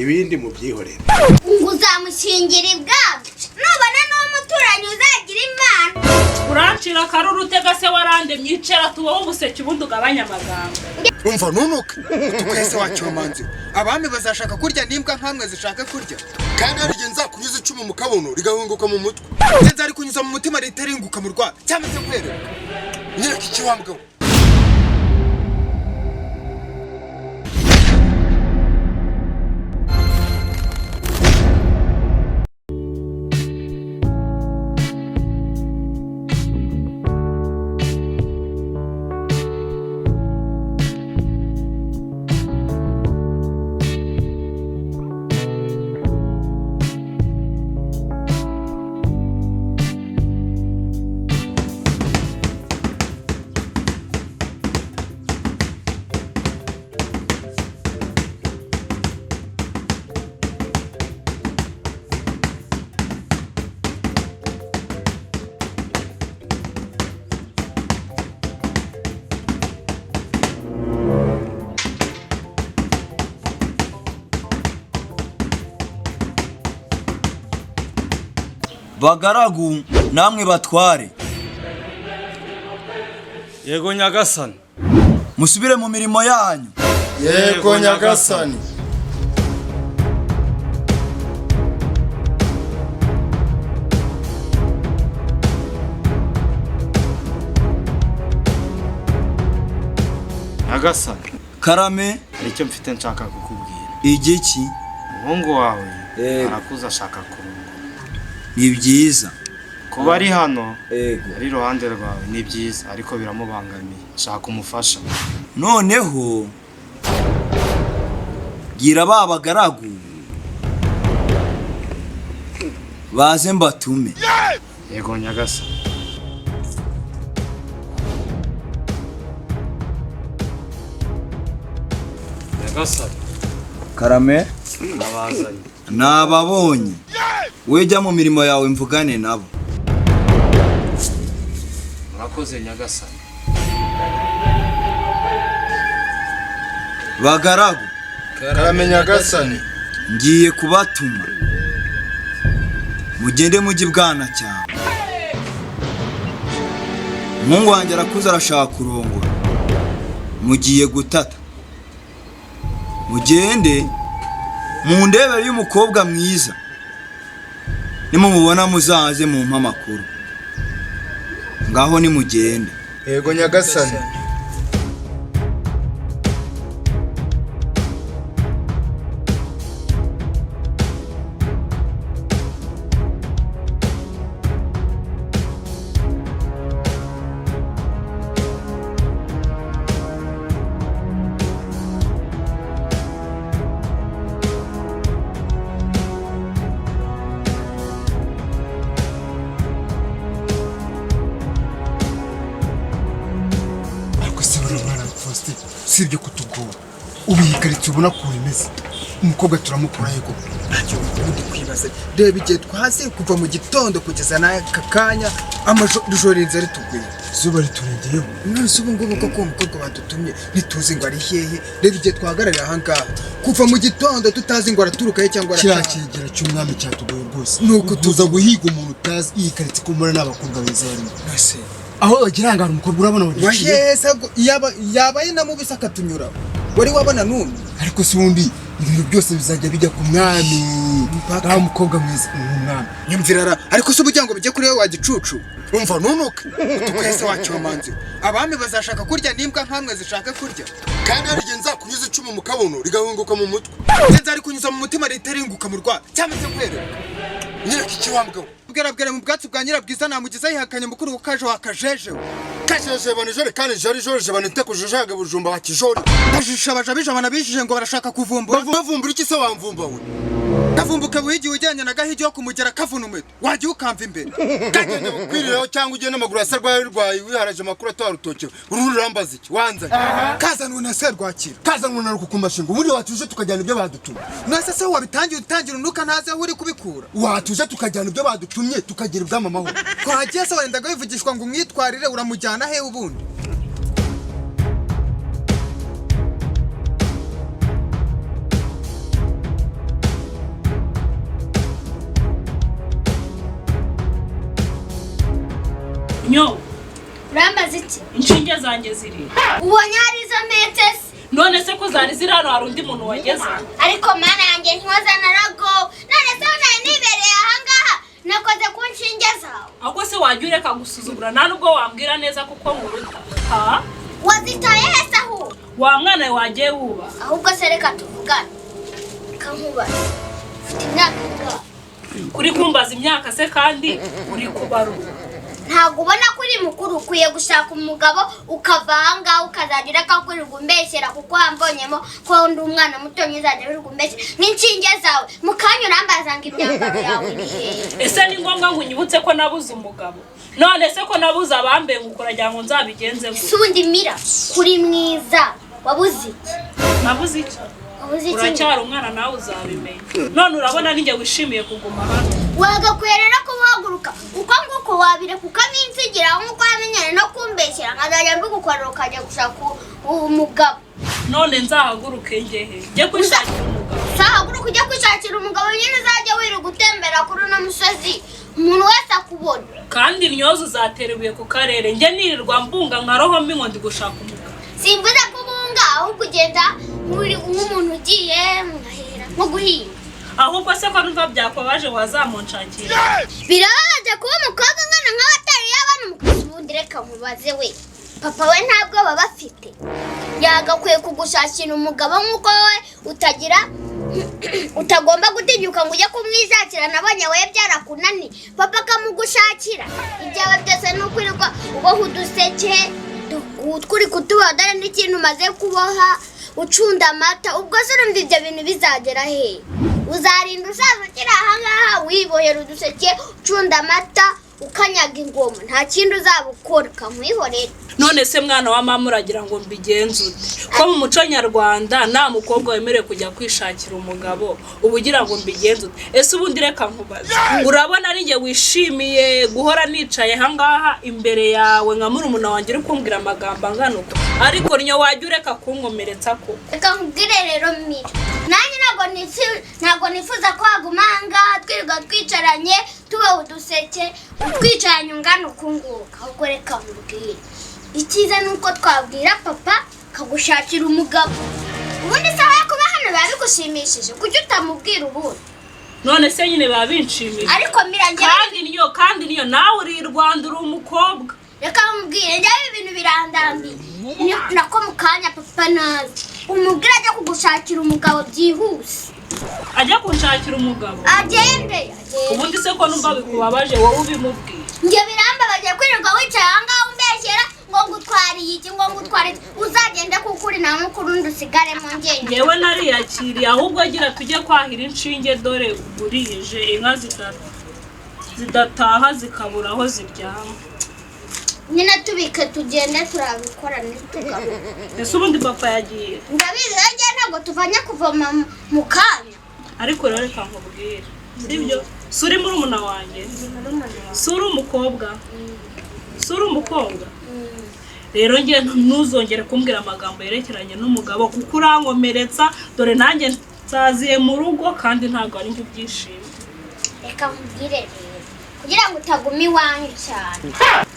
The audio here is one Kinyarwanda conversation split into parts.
Ibindi mubyihorere. Ngo uzamushyingira ibwami, nubona n'umuturanyi uzagira Imana. Urancira akaruru utega se warandemye? Icara tubohe ubuseke, ubundi ugabanye amagambo. Umva, nunuka twese wacyomanzi. Abami bazashaka kurya n'imbwa nkamwe zishaka kurya. Kandi hari igihe nzakunyuza icumu mu kabuno rigahunguka mu mutwe. Ngenzi ari kunyuza mu mutima ritaringuka mu rwa cyangwa se kwereka. Nyereka iki wa mugabo? Bagaragu namwe batware. Yego nyagasani. Musubire mu mirimo yanyu. Yego nyagasani. Nyagasani. Karame. Hari icyo mfite nshaka kukubwira. Igiki? Umuhungu wawe arakuze, ashaka kurongora. Ni byiza. Kuba ari hano ari iruhande rwawe ni byiza, ariko biramubangamiye, ashaka umufasha. Noneho bwira ba bagaragu baze mbatume. Yego nyagasani. Nyagasani. Karame. Nabazanye. Nababonye. Wejya mu mirimo yawe mvugane nabo. Murakoze nyagasani. Bagaragu. Karame nyagasani. Ngiye kubatuma mugende mujye ibwana cyane. Umuhungu wanjye arakuze, arashaka kurongora. Mugiye gutata, mugende mundebere y'umukobwa mwiza. Nimumubona muzaze mumpe amakuru. Ngaho nimugende. Yego nyagasani. Ariko se buriya mwana Faustin, usibye kutugora, ubu iyi karitsiye ubona ukuntu imeze, umukobwa turamukura yego? Ntacyo ubundi kwibaza. Reba igihe twaze kuva mu gitondo kugeza n'aka kanya, amajoro rinze ritugwira, Izuba riturengeyeho. None se ubu ngubu koko uwo mukobwa badutumye ntituzi ngo ari hehe? Reba igihe twahagarariye aha ngaha kuva mu gitondo, tutazi ngo araturuka he cyangwa Kiriya arataha. cyegera cy'umwami cyatugoye rwose. Ni uku. Tuza guhiga umuntu utazi iyi karitsiye, ko mbona n'abakobwa beza barimo. None Aho wagira ngo hari umukobwa urabona wagiye. Waheza yabaye na mubi se akatunyura, wari wabona n'umwe? Ariko si ubundi ibintu byose bizajya bijya ku mwami? Mpaka. Nta mukobwa mwiza ni umwami. Nyumvira ra, ariko se ubugira ngo bijye kuri wowe wa gicucu? Umva, nunuka twese wacyomanzi. Abami bazashaka kurya n'imbwa nkamwe zishaka kurya. Kandi hari igihe nzakunyuza icumu mu kabuno rigahunguka mu mutwe. Ngenzi ari kunyuza mu mutima ritaringuka mu rwa cyangwa se kwereka. Nyereka iki wa mugabo? Bwera bwera mu bwatsi bwa Nyirabwiza namugize yihakanye mukuru w'ukaje wakajejewe. Kasheje bana jore kandi jari jore bana nteko jujaga bujumba wa kijori. Ndajisha abaja bijabana bijije ngo barashaka kuvumbura. Bavumbura iki se wamvumba we? Kavumbuka buhigi ujyanye na Gahigi wo kumugera kavuna umuheto, wajya ukamva imbere. Kagende bukwiriraho cyangwa ugende amaguru asa rwaye rwaye wiharaje amakuru atwara urutoki. Uruhu rurambaza iki wanzanye? Kazanwe na Serwakira. Kazanwe na Rukukumashinga. Ubundi watuje tukajyana ibyo badutumye. Nase se wabitangiye utangira unuka ntazi aho uri kubikura. Watuje tukajyana ibyo badutumye, tukagira ibwamamahoro. Twagiye se, warendaga wivugishwa ngo umwitwarire, uramujyana he ubundi? Nyo. Urambaza iki? Inshinge zanjye ziri. Ubonye hari izo mpetse se? None se ko zari ziri hano hari undi muntu wageze? Ariko mana yanjye ntiwaza naragowe. None se nari nibereye ahangaha nakoze ku nshinge zawe. Ahubwo se wajya ureka gusuzugura nta nubwo wambwira neza kuko nkuruta. Ha? Wazitaye hese ahubwo? Wa mwana wagiye wuba. Ahubwo se reka tuvugane. Reka nkubaze. Ufite imyaka ingahe? Kuri kumbaza imyaka se kandi uri kubarura. Ntabwo ubona ko uri mukuru ukwiye gushaka umugabo ukava ahangaha ukazajya ureka kwirirwa umbeshyera kuko wambonyemo ko ndi umwana muto ntuzajya wirirwa umbeshyera n'inshinge zawe mu kanya urambaza ngo imyambaro yawe iri hehe. Ese ni ngombwa ngo unyibutse ko nabuze umugabo? None se ko nabuze abambenguka uragira ngo nzabigenze gute? Si undi mira kuri mwiza wabuze iki? Nabuze iki? Wabuze iki? Uracyari umwana nawe uzabimenya. None urabona ninjye wishimiye kuguma hano. Wagakwiye rero kuhaguruka uko nguko wabireka ukaminsigira nk'uko wamenyanye no kumbeshyera nkazajya mbigukorera ukajya gushaka umugabo. None nzahaguruke ngehe njye kwishakira umugabo? Uzahaguruka ujye kwishakira umugabo nyine uzajya wirirwa utembera kuri uno musozi umuntu wese akubona. Kandi ntyoza uzatera ibuye ku karere njye nirirwa mbunga nka roho mbi ngo ndi gushaka umugabo. Simvuze ko ubunga ahubwo ugenda nk'umuntu ugiye nko guhinga. Ahubwo se ko numva byakubabaje wazamunshakira? Birababaje kuba umukobwa ungana nk'abatari yabana umukobwa. Ubundi reka nkubaze we, papa we ntabwo baba afite yagakwiye kugushakira umugabo nk'uko wowe utagira utagomba gutinyuka ngo ujye kumwishakira. Nabonye wowe byarakunaniye papa akamugushakira. Ibyawe byose ni ukwirirwa uboha uduseke turi kutuboha dore n'ikintu umaze kuboha ucunda amata. Ubwo se urumva ibyo bintu bizagera he? Uzarinda usaza ukiri ahangaha wibohera uduseke ucunda amata ukanyaga ingoma nta kindi uzaba ukora ukamwihorera. None se mwana wa mama uragira ngo mbigenze ute? Ko mu muco nyarwanda nta mukobwa wemerewe kujya kwishakira umugabo uba ugira ngo mbigenze ute? Ese ubundi reka nkubaze, urabona ari njye wishimiye guhora nicaye ahangaha imbere yawe nka murumuna wanjye uri kumbwira amagambo angana uko? Ariko niyo wajya ureka kunkomeretsa ko. Reka nkubwire rero Mira, nanjye ntabwo nifuza ko waguma ahangaha twirirwa twicaranye tubaha uduseke twicaranye ungana uku nguku. Ahubwo reka nkubwire icyiza ni uko twabwira papa akagushakira umugabo. Ubundi isaha yo kuba hano biba bigushimishije kuki utamubwira ubundi? None se nyine biba binshimishije. Ariko Mira njyewe Kandi niyo nawe uri i Rwanda uri umukobwa. Reka nkubwire njyewe ibintu birandambiye. Nako mu kanya papa nazi umubwire ajya kugushakira umugabo byihuse. Ajya kunshakira umugabo? Agende. Ubundi se ko numva bikubabaje wowe ubimubwiye? Njye birambabaje kwirirwa wicaye ahangaha umbeshyera ngo ngutwariye iki ngo ngutware iki. Uzagende kuko uri na mukuru undi usigaremo njyenyine. Njyewe nariyakiriye ahubwo agira tujye kwahira inshinge dore burije inka zidataha zikabura aho ziryama. Nyine tubike tugende turabikora ntitugaruke. Ese ubundi papa yagiye? Ndabizi rero ntabwo tuvanye kuvoma mu kanya. Ariko rero reka nkubwire sibyo? Si uri murumuna wanjye? Si uri umukobwa? Si uri umukobwa? Rero njye ntuzongere kumbwira amagambo yerekeranye n'umugabo kuko urankomeretsa. Dore nanjye nsaziye mu rugo kandi ntabwo ari njye ubyishimiye. Reka nkubwire rero kugira ngo utaguma iwanyu cyane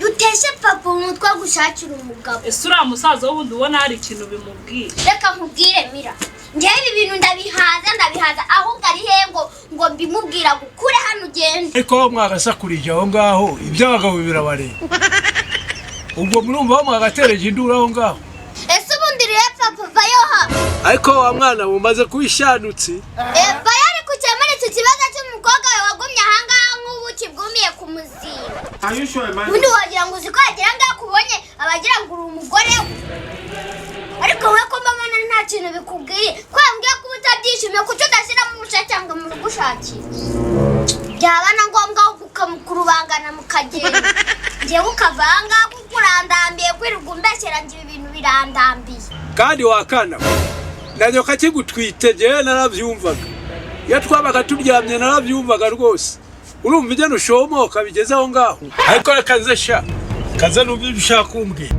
duteshe papa umutwe gushakira umugabo. Ese uriya musaza wundi ubona hari ikintu bimubwiye? Reka nkubwire Mira, njyewe ibi bintu ndabihaza ahubwo ari he ngo mbimubwira gukure hano ugende. Ariko mwagasakurije aho ngaho iby'abagabo birabareba. Ubwo murumva mwagatereje induru aho ngaho. Ese ubundi rero papa vayo hano. Ariko wa mwana mumaze kubishanutse. Vayo ari gukemura iki kibazo cy'umukobwa wawe wagumye ahangaha nk'ubuki bwumiye ku muzinga. Ubundi wagira ngo uzi ko yagira ngaho akubonye abagira ngo uri umugore we. Ariko wowe ko mbona nta kintu bikubwiye ko wambwiye ko utabyishimiye kuki udashyiramo ubushake cyangwa mu rugushakira? Byaba na ngombwa ukamukurubangana mukagenda. Njyewe ukava ahangaha kuko urandambiye kwirirwa umbeshyera ngo ibi bintu birandambiye. Kandi wakana na nyoka kigutwite njyewe narabyumvaga. Iyo twabaga turyamye narabyumvaga rwose. Urumva igena ushomoka bigeze aho ngaho. Ariko reka nze sha kaze numva ibyo ushaka kumbwira.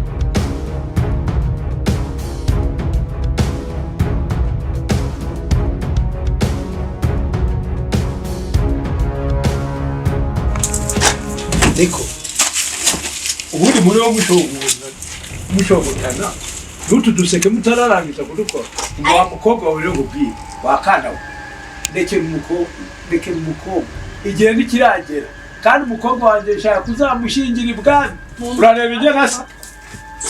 Niko Ubundi muri wo mushogotana n'utu duseke mutararangiza kudukora, ngo wa mukobwa wawe rero nkubwire, wakana we, rekera umukobwa, rekera umukobwa, igihe ntikiragera. Kandi umukobwa wanjye nshaka kuzamushingira ibwami. Urareba ibyo nasa,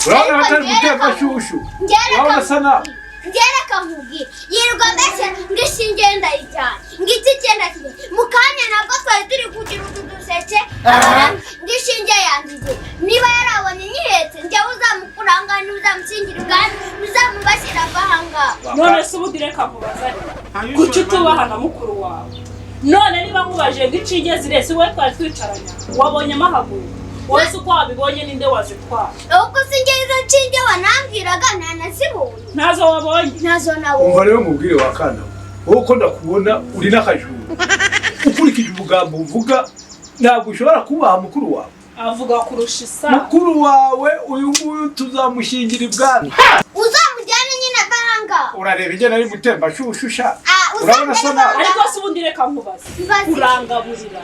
urabona atari guteka shushu, urabona asa nawe. Ngereka nkubwire, yirirwa mbese ngo ishinge ndayijyana, ngo iki cyenda kijyana. Mu kanya nabwo twari turi kugira utu duseke, ngo ishinge yanjye niba yarabonye nyihetse, njyewe uzamukura aha ngaha, niba uzamushingira ubwami, uzamubashyira ava aha ngaha. None se ubundi reka nkubaze, kuki utubaha na mukuru wawe? None niba nkubajije ngo inshinge zirese, wowe twari twicaranye wabonyemo ahaguruka, wowe se uko wabibonye ninde wazitwara? Ahubwo se njye izo nshinge wanambwiraga ntanazibonye. Ntazo wabonye? Ntazo nabonye. Umva rero mubwire, wa kana we, wowe ko ndakubona uri n'akajura, ukurikije ubugambo uvuga ntabwo ushobora kubaha mukuru wawe. Avuga kurusha isa. Mukuru wawe uyu nguyu tuzamushingira ibwami. Uzamujyane nyine ava aha ngaha. Urareba ingene ari mutembashushu sha. Ah, Urabona asa uzamujyane. nabi. Ariko se ubundi reka nkubaze. Mbaze. Urangaburira,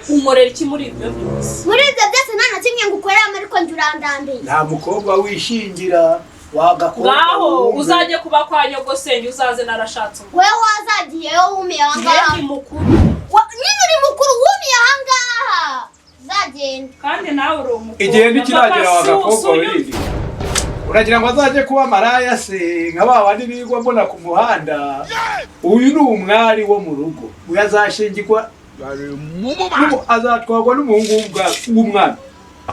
unkorera iki muri ibyo byose? Muri ibyo byose nta na kimwe ngukoreramo, ariko njye urandambiye. Nta mukobwa wishingira wagakobwa. Ngaho wumve. uzajye kuba kwa nyogosenge, uzaze narashatse umugore. Wowe wazagiyeyo wumiye aha ngaha. Njye ndi mukuru. Nyine uri mukuru, wumiye aha ngaha, uzagenda. Kandi nawe uri umukobwa. Igihe ntikiragera. Papa, Wagakobwa unyumve. wirinde, uragira ngo azajye kuba maraya se nka ba bandi birirwa mbona ku muhanda? Uyu ni umwari wo mu rugo, uyu azashingirwa azatwarwa n'umuhungu w'umwami.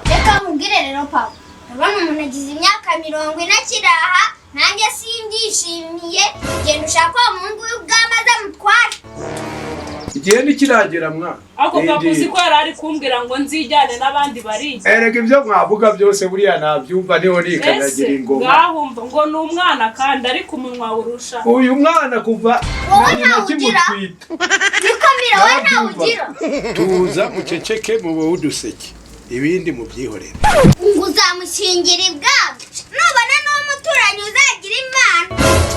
Reka nkubwire rero papa, urabona umuntu agize imyaka 40 akiri aha, nanjye simbyishimiye. Genda ushaka uwo muhungu w'ubwami azamutware. Igihe ntikiragera mwana. Ako Rindira. kakuzi ko yari ari kumbwira ngo nzijyane n'abandi bariye. Erega ibyo mwavuga byose buriya nabyumva, niho nikandagira Ese ingoma. ngaho mva ngo ni umwana kandi ariko umunwa urusha. Uyu mwana kuva Wowe na nyina ntawe ugira. akimutwita. Niko mira, wowe ntawe ugira. Tuza muceceke, mube uduseke, ibindi mubyihorere. Ngo uzamushingira ibwami, nubona n'uwo muturanyi uzagira imana.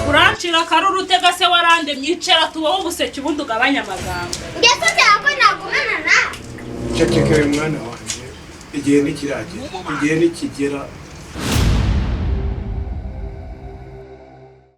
Urancira akaruru utega se warandemye? Icara tubohe ubuseke ubundi ugabanye amagambo. Ndetse ushaka ko nagumana nawe. Ceceke uyu mwana wanjye, igihe ntikiragera, igihe nikigera.